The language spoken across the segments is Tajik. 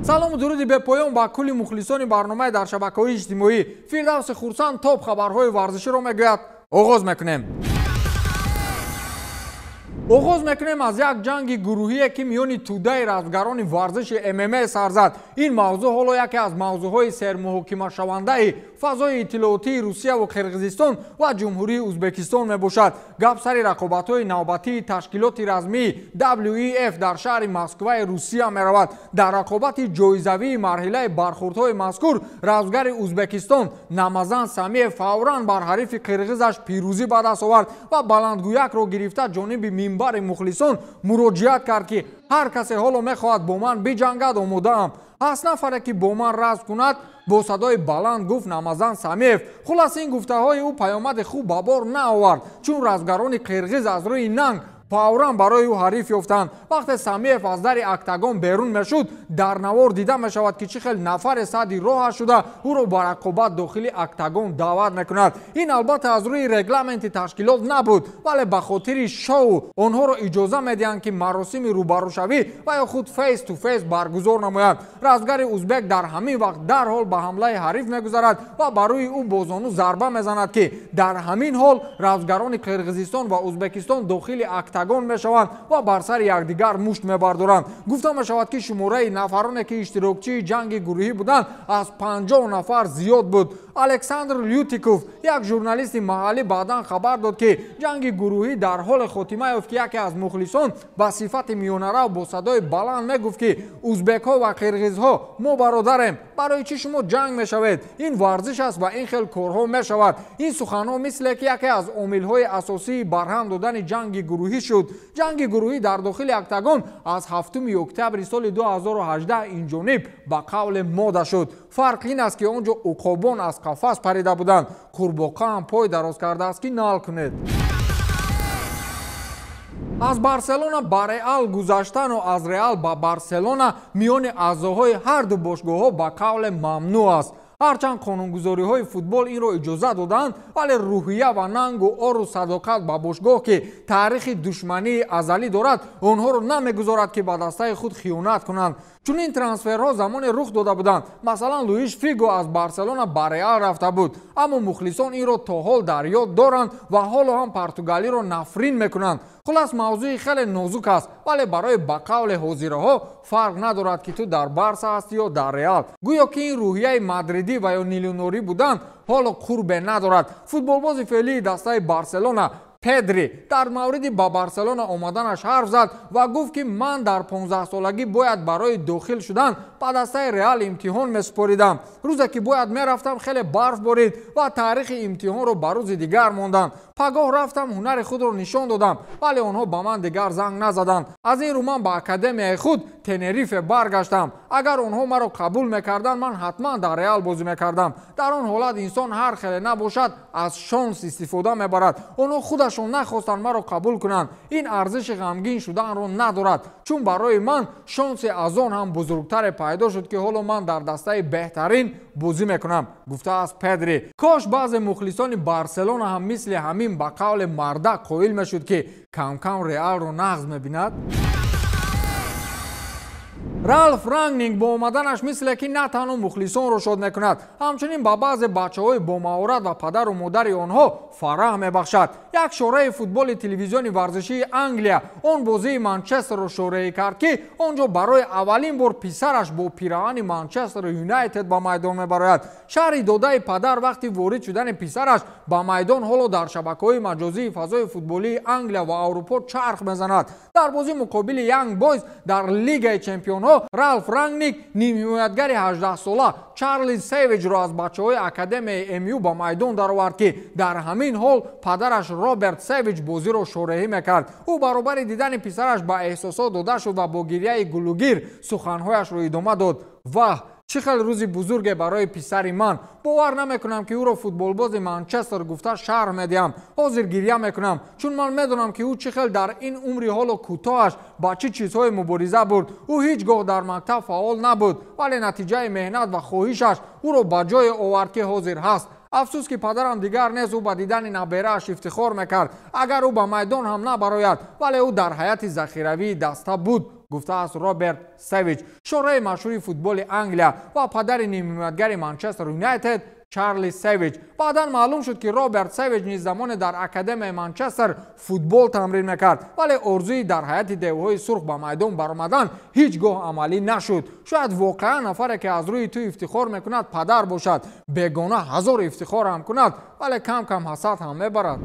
Салому дуруди бепоён ба кулли мухлисони барномаи дар шабакаҳои иҷтимоӣ. Фирдавси Хурсанд топ хабарҳои варзиширо мегӯяд. Оғоз мекунем. Оғоз мекунем аз як ҷанги гурӯҳие, ки миёни тӯдаи размгарони варзиши ММА сар зад. Ин мавзӯъ ҳоло яке аз мавзӯъҳои сермуҳокимашавандаи фазои иттилоотии Русия ва Қирғизистон ва Ҷумҳурии Ӯзбекистон мебошад. Гап сари рақобатҳои навбатии ташкилоти размии WEF дар шаҳри Москваи Русия меравад. Дар рақобати ҷоизавии марҳилаи бархурдҳои мазкур размгари Ӯзбекистон Намазан Самиев фавран бар ҳарифи қирғизаш пирӯзӣ ба даст овард ва баландгӯякро гирифта ҷониби минбари мухлисон муроҷиат кард, ки ҳар касе ҳоло мехоҳад бо ман биҷангад, омодаам. Ҳаст нафаре, ки бо ман разм кунад, бо садои баланд гуфт Намазан Самиев. Хулас, ин гуфтаҳои ӯ паёмади хуб ба бор наовард, чун размгарони қирғиз аз рӯи нанг фавран барои ӯ ҳариф ёфтанд. Вақте Самиев аз дари октагон берун мешуд, дар навор дида мешавад, ки чӣ хел нафаре садди роҳа шуда ӯро ба рақобат дохили октагон даъват мекунад. Ин албатта аз рӯи регламенти ташкилот набуд, вале ба хотири шоу онҳоро иҷоза медиҳанд, ки маросими рӯбарӯшавӣ ва ё худ face to face баргузор намоянд. Размгари узбек дар ҳамин вақт дарҳол ба ҳамлаи ҳариф мегузарад ва ба рӯи ӯ бо зону зарба мезанад, ки дар ҳамин ҳол размгарони Қирғизистон ва Ӯзбекистон дохили октагон мешаванд ва бар сари якдигар мушт мебардоранд. Гуфта мешавад, ки шумораи нафароне, ки иштирокчии ҷанги гурӯҳӣ буданд, аз 50 нафар зиёд буд. Александр Лютиков, як журналисти маҳаллӣ, баъдан хабар дод, ки ҷанги гурӯҳӣ дар ҳоле хотима ёфт, ки яке аз мухлисон ба сифати миёнарав бо садои баланд мегуфт, ки узбекҳо ва қирғизҳо мо бародарем, барои чӣ шумо ҷанг мешавед? Ин варзиш аст ва ин хел корҳо мешавад. Ин суханҳо мисле ки яке аз омилҳои асосии барҳам додани ҷанги гурӯҳӣ шуд. Ҷанги гурӯҳӣ дар дохили октагон аз 7 октябри соли 2018 инҷониб ба қавле мода шуд. Фарқ ин аст, ки он ҷо уқобон аз қафас парида буданд, қурбоқа ҳам пой дароз кардааст, ки нал кунед. Аз Барселона ба Реал гузаштану аз Реал ба Барселона миёни аъзоҳои ҳар ду бошгоҳҳо ба қавле мамнӯъ аст. Ҳарчанд қонунгузориҳои футбол инро иҷоза доданд, вале рӯҳия ва нангу ору садоқат ба бошгоҳ, ки таърихи душмании азалӣ дорад, онҳоро намегузорад, ки ба дастаи худ хиёнат кунанд. Чунин трансферҳо замоне рух дода буданд. Масалан, Луиш Фиго аз Барселона ба Реал рафта буд, аммо мухлисон инро то ҳол дар ёд доранд ва ҳоло ҳам португалиро нафрин мекунанд. Хулас, мавзӯи хеле нозук аст, вале барои ба қавле ҳозираҳо фарқ надорад, ки ту дар Барса ҳастӣ ё дар Реал. Гӯё ки ин рӯҳияи мадридӣ ва ё миллионорӣ будан ҳоло қурбе надорад. Футболбози феълии дастаи Барселона Педри дар мавриди ба Барселона омаданаш ҳарф зад ва гуфт, ки ман дар 15-солагӣ бояд барои дохил шудан ба дастаи Реал имтиҳон месупоридам. Рӯзе ки бояд мерафтам, хеле барф борид ва таърихи имтиҳонро ба рӯзи дигар мондам. Пагоҳ рафтам, ҳунари худро нишон додам, вале онҳо ба ман дигар занг назаданд. Аз ин рӯ ман ба академияи худ Тенерифе баргаштам. Агар онҳо маро қабул мекарданд, ман ҳатман дар Реал бозӣ мекардам. Дар он ҳолат инсон ҳар хеле набошад, аз шонс истифода мебарад. Онҳо худашон нахостанд маро қабул кунанд. Ин арзиши ғамгин шуданро надорад, чун барои ман шонси аз он ҳам бузургтаре пайдо шуд, ки ҳоло ман дар дастаи беҳтарин бозӣ мекунам, гуфтааст Педри. Кош баъзе мухлисони Барселона ҳам мисли ҳамин ба қавле мардак қоил мешуд, ки кам-кам Реалро нағз мебинад. Ралф Рангник бо омаданаш мисле ки на танҳо мухлисонро шод мекунад, ҳамчунин ба баъзе бачаҳои бомаҳорат ва падару модари онҳо фараҳ мебахшад. Як шораи футболи телевизиони варзишии Англия он бозии Манчестерро шораӣ кард, ки он ҷо барои аввалин бор писараш бо пираҳани Манчестер Юнайтед ба майдон мебарояд. Шаҳри додаи падар вақти ворид шудани писараш ба майдон ҳоло дар шабакаҳои маҷозии фазои футболии Англия ва Аврупо чарх мезанад. Дар бозӣ муқобили Янг Бойз дар Лигаи чемпионҳо Ралф Рангник нимҳимоятгари 18-сола Чарли Севиҷро аз бачаҳои академияи МЮ ба майдон даровард, ки дар ҳамин ҳол падараш Роберт Севиҷ бозиро шореҳӣ мекард. Ӯ баробари дидани писараш ба эҳсосот дода шуд ва бо гирияи гулугир суханҳояшро идома дод. Ваҳ, чӣ хел рӯзи бузурге барои писари ман! Бовар намекунам, ки ӯро футболбози Манчестер гуфта шарҳ медиҳам. Ҳозир гиря мекунам, чун ман медонам, ки ӯ чӣ хел дар ин умри ҳоло кӯтоҳаш ба чӣ чизҳое мубориза бурд. Ӯ ҳеҷ гоҳ дар мактаб фаъол набуд, вале натиҷаи меҳнат ва хоҳишаш ӯро ба ҷое овард, ки ҳозир ҳаст. Афсӯс, ки падарам дигар нест. Ӯ ба дидани наберааш ифтихор мекард, агар ӯ ба майдон ҳам набарояд, вале ӯ дар ҳайати захиравии даста буд, гуфтааст Роберт Севич, шораи машҳури футболи Англия ва падари нимҳимоятгари Манчестер Юнайтед Чарли Севич. Баъдан маълум шуд, ки Роберт Севич низ замоне дар Академияи Манчестер футбол тамрин мекард, вале орзуи дар ҳайати девҳои сурх ба майдон баромадан ҳеҷ гоҳ амалӣ нашуд. Шояд воқеан нафаре, ки аз рӯи ту ифтихор мекунад, падар бошад. Бегона ҳазор ифтихор ҳам кунад, вале кам кам ҳасад ҳам мебарад.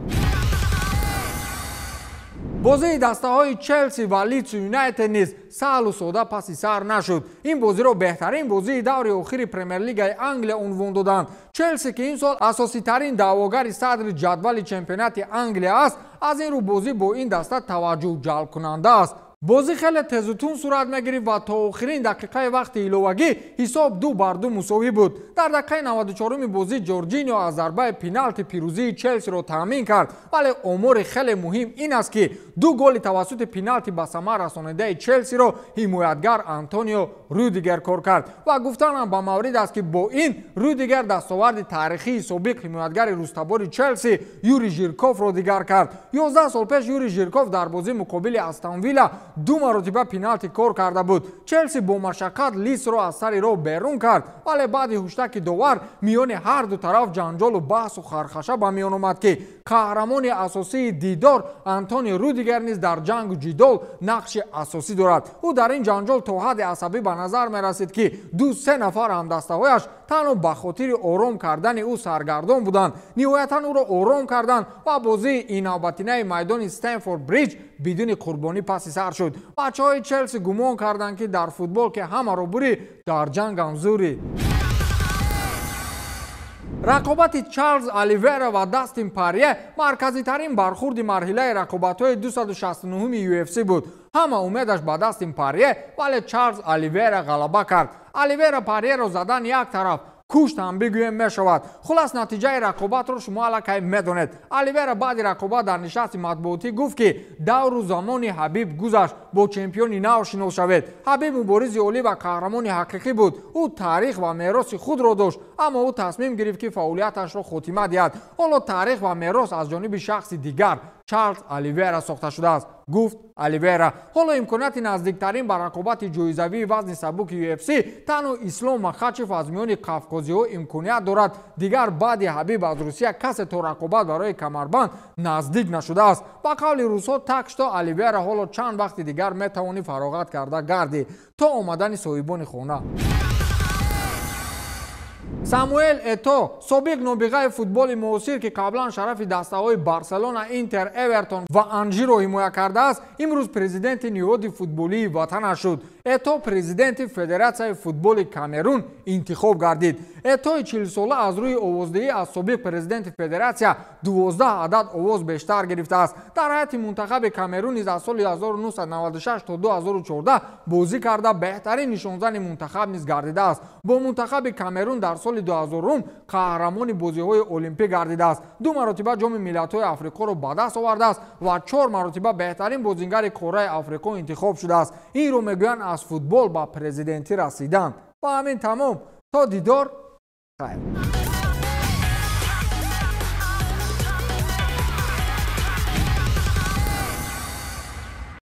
Бозии дастаҳои Челси ва Лидс Юнайтед низ саҳлу сода паси сар нашуд. Ин бозиро беҳтарин бозии даври охири Премер-лигаи Англия унвон доданд. Челси, ки ин сол асоситарин даъвогари садри ҷадвали чемпионати Англия аст, аз ин рӯ бозӣ бо ин даста таваҷҷӯҳ ҷалбкунанда аст. Бозӣ хеле тезутун сурат мегирифт ва то охирин дақиқаи вақти иловагӣ ҳисоб 2-2 мусовӣ буд. Дар дақиқаи 94-уми бозӣ Ҷорҷинио аз зарбаи пеналти пирӯзии Челсиро таъмин кард, вале омори хеле муҳим ин аст, ки ду голи тавассути пеналти ба самар расонидаи Челсиро ҳимоятгар Антонио Рюдигер кор кард. Ва гуфтанам ба маврид аст, ки бо ин Рюдигер дастоварди таърихии собиқ ҳимоятгари рустабори Челси Юри Жирковро дигар кард. 11 сол пеш Юри Жирков дар бозӣ муқобили Астон Вилла ду маротиба пеналти кор карда буд. Челси бо машаққат Лидсро аз сари роҳ берун кард, вале баъди ҳуштаки довар миёни ҳар ду тараф ҷанҷолу баҳсу хархаша ба миён омад, ки қаҳрамони асосии дидор Антони Рюдигер низ дар ҷангу ҷидол нақши асосӣ дорад. Ӯ дар ин ҷанҷол то ҳадди асабӣ ба назар мерасид, ки ду-се нафар ҳамдастаҳояш танҳо ба хотири ором кардани ӯ саргардон буданд. Ниҳоятан ӯро ором карданд ва бозии иннавбатинаи майдони Стэнфорд Бриҷ бидуни қурбонӣ паси сар шуд. Бачаҳои Челси гумон карданд, ки дар футбол ки ҳамаро бурӣ, дар ҷангам зурӣ. Рақобати Чарлз Оливера ва Дастин Парье марказитарин бархурди марҳилаи рақобатҳои 269-уми UFC буд. Ҳама умедаш ба Дастин Парье, вале Чарлз Оливера ғалаба кард. Оливера Парьеро задан як тараф, кушт ҳам бигӯем мешавад. Хулас, натиҷаи рақобатро шумо аллакай медонед. Оливера баъди рақобат дар нишасти матбуотӣ гуфт, ки давру замони Ҳабиб гузашт, бо чемпиони нав шинос шавед. Ҳабиб муборизи олӣ ва қаҳрамони ҳақиқӣ буд. Ӯ таърих ва мероси худро дошт, аммо ӯ тасмим гирифт, ки фаъолияташро хотима диҳад. Ҳоло таърих ва мерос аз ҷониби шахси дигар Чарлз Оливера сохта шудааст, гуфт Оливера. Ҳоло имконияти наздиктарин ба рақобати ҷоизавии вазни сабуки UFC танҳо Ислом Махачев аз миёни қафқозиҳо имконият дорад. Дигар баъди Ҳабиб аз Русия касе то рақобат барои камарбанд наздик нашудааст. Ба қавли русҳо, так что Оливера, ҳоло чанд вақти дигар метавонӣ фароғат карда гардӣ то омадани соҳибони хона. Самуэл Это, собиқ нобиғаи футболи муосир, ки қаблан шарафи дастаҳои Барселона, Интер, Эвертон ва Анжиро ҳимоя кардааст, имрӯз президенти ниҳоди футболии ватанаш шуд. Это президенти Федератсияи футболи Камерун интихоб гардид. Этои 40-сола аз рӯи овоздиҳӣ аз собиқ президенти федератсия 12 адад овоз бештар гирифтааст. Дар ҳайати мунтахаби Камерун низ аз соли 1996 то 2014 бозӣ карда, беҳтарин нишонзани мунтахаб низ гардидааст. Бо мунтахаби Камерун дар соли 2000 қаҳрамони бозиҳои олимпӣ гардидааст. Ду маротиба ҷоми миллатҳои Африқоро ба даст овардааст ва 4 маротиба беҳтарин бозингари қораи Африқо интихоб шудааст. Инро мегӯянд аз футбол ба президентӣ расидан. Ба ҳамин тамом. То дидор, хайр.